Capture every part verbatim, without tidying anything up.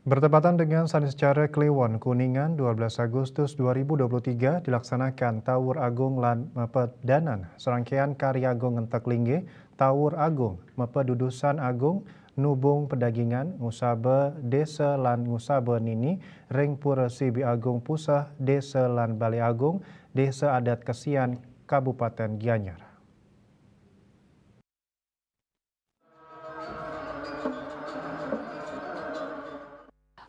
Bertepatan dengan Saniscara Kliwon Kuningan, dua belas Agustus dua ribu dua puluh tiga, dilaksanakan Tawur Agung lan Mapedanan. Serangkaian karya agung ngentek linggih, Tawur Agung, Mapedudusan Agung, Nubung Pedagingan, Ngusaba Desa lan Ngusaba Nini, ring Pura Sibi Agung Puseh, Desa lan Balai Agung, Desa Adat Kesian, Kabupaten Gianyar.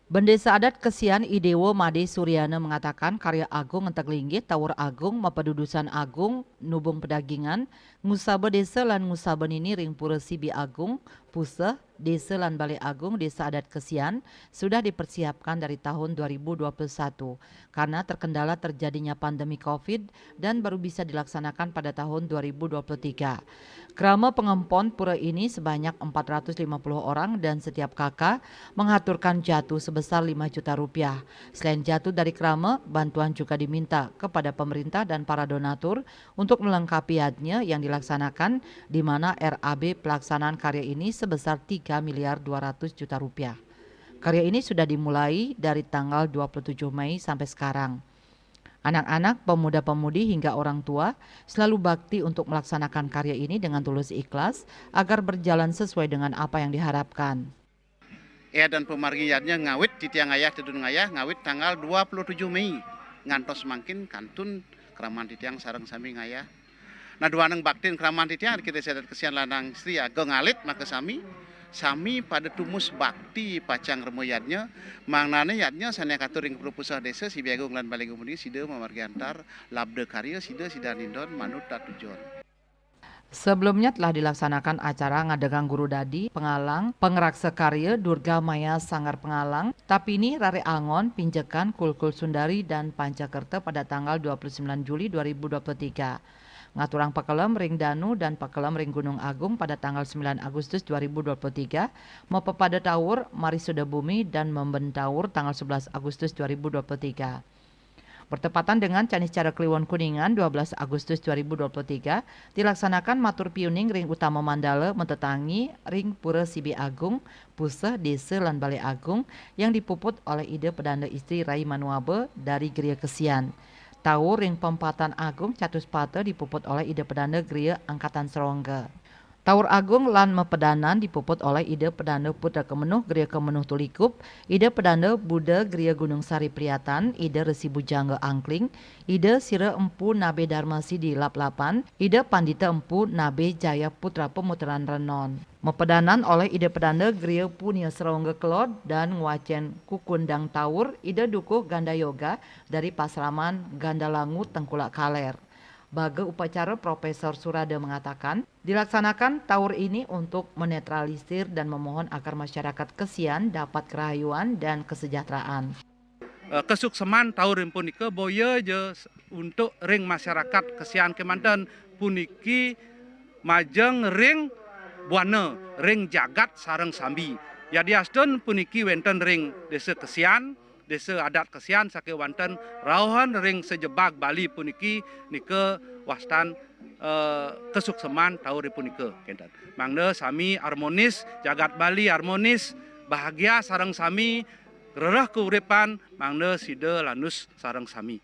Bendesa Adat Kesian I Dewa Made Suryana mengatakan karya agung ngentek linggih, Tawur Agung, Mapedudusan Agung, Nubung Pedagingan, Ngusaba Desa lan Ngusaba Nini ring Pura Sibi Agung, Puseh, Desa lan Balai Agung, Desa Adat Kesian, sudah dipersiapkan dari tahun dua ribu dua puluh satu. Karena terkendala terjadinya pandemi covid dan baru bisa dilaksanakan pada tahun dua ribu dua puluh tiga. Krama pengempon pura ini sebanyak empat ratus lima puluh orang dan setiap K K menghaturkan jatu sebesar lima juta rupiah. Selain jatu dari krama, bantuan juga diminta kepada pemerintah dan para donatur untuk melengkapi yadnya yang dilaksanakan, di mana R A B pelaksanaan karya ini sebesar tiga miliar dua ratus juta rupiah. Karya ini sudah dimulai dari tanggal dua puluh tujuh Mei sampai sekarang. Anak-anak, pemuda-pemudi, hingga orang tua selalu bakti untuk melaksanakan karya ini dengan tulus ikhlas agar berjalan sesuai dengan apa yang diharapkan. Yad dan pamargi yadnya ngawit titiang ngayah, tedun ngayah, ngawit tanggal dua puluh tujuh Mei. Ngantos mangkin kantun kraman titiang sareng sami ngayah. Nah, duaning baktin kraman titiang, kita Desa Adat Kesian Lanang Istri Agung alit, maka sami, sami pada tumus bakti pacang rema yadnya, mangdane yadnya sane katur ring Pura Puseh Desa, Sibi Agung lan Balai Agung puniki sida mamargi antar, labda karya sida, sida nindon manut tatujon. Sebelumnya telah dilaksanakan acara ngadegang guru dadi, pengalang, pangraksa karya, Durga Maya Sanggar Pengalang, Tapini Rare Angon, Pinjekan, Kulkul Sundari, dan Pancakerta pada tanggal dua puluh sembilan Juli dua ribu dua puluh tiga. Ngaturang pakelem ring Danu dan pakelem ring Gunung Agung pada tanggal sembilan Agustus dua ribu dua puluh tiga, mapepada tawur, marisuda bumi, dan memben tawur tanggal sebelas Agustus dua ribu dua puluh tiga. Bertepatan dengan Caniscara Kliwon Kuningan, dua belas Agustus dua ribu dua puluh tiga, dilaksanakan matur piuning ring utama mandala matetangi ring Pura Sibi Agung, Puseh, Desa, lan Balai Agung yang dipuput oleh Ida Pedanda Istri Rai Manuaba dari Gria Kesian. Tawur ring Pempatan Agung Catuspata dipuput oleh Ida Pedanda Gria Angkatan Serongga. Tawur Agung lan Mapedanan dipuput oleh Ida Pedanda Putra Kemenuh Gria Kemenuh Tulikup, Ida Pedanda Buda Gria Gunung Sari Priatan, Ida Resi Bujangga Angkling, Ida Sira Empu Nabe Dharma Sidi Laplapan, Ida Pandita Empu Nabe Jaya Putra Pemutaran Renon. Mapedanan oleh Ida Pedanda Gria Punia Serongga Kelod dan ngwacen kukundang tawur Ida Dukuh Ganda Yoga dari Pasraman Gandalangu Tengkulak Kaler. Baga upacara, Profesor Surada mengatakan, dilaksanakan tawur ini untuk menetralisir dan memohon agar masyarakat Kesian dapat kerahayuan dan kesejahteraan. Eh, kesukseman tawur ring punika boya ja s-, untuk ring masyarakat Kesian kemanten, puniki majeng ring buana, ring jagat sareng sami. Yadiastun puniki wenten ring Desa Kesian, Desa Adat Kesian sakewanten rauhan ring sajebag Bali puniki nika wastan, eh, kesukseman tawur punika kenten. Mangda sami armonis, jagat Bali armonis, bahagia sareng sami, rereh kauripan, mangda sida lanus sareng sami.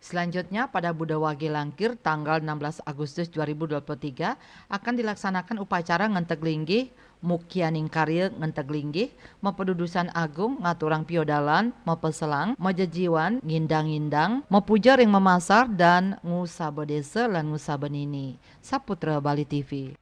Selanjutnya, pada Buda Wage Langkir, tanggal enam belas Agustus dua ribu dua puluh tiga, akan dilaksanakan upacara ngenteg linggih, mukianing karya ngenteg linggih, mapadudusan agung, ngaturang piodalan, mapaselang, majejiwan, ngindang-ngindang, mapuja ring mamasar, dan ngusaba desa lan ngusaba nini. Saputra Bali T V.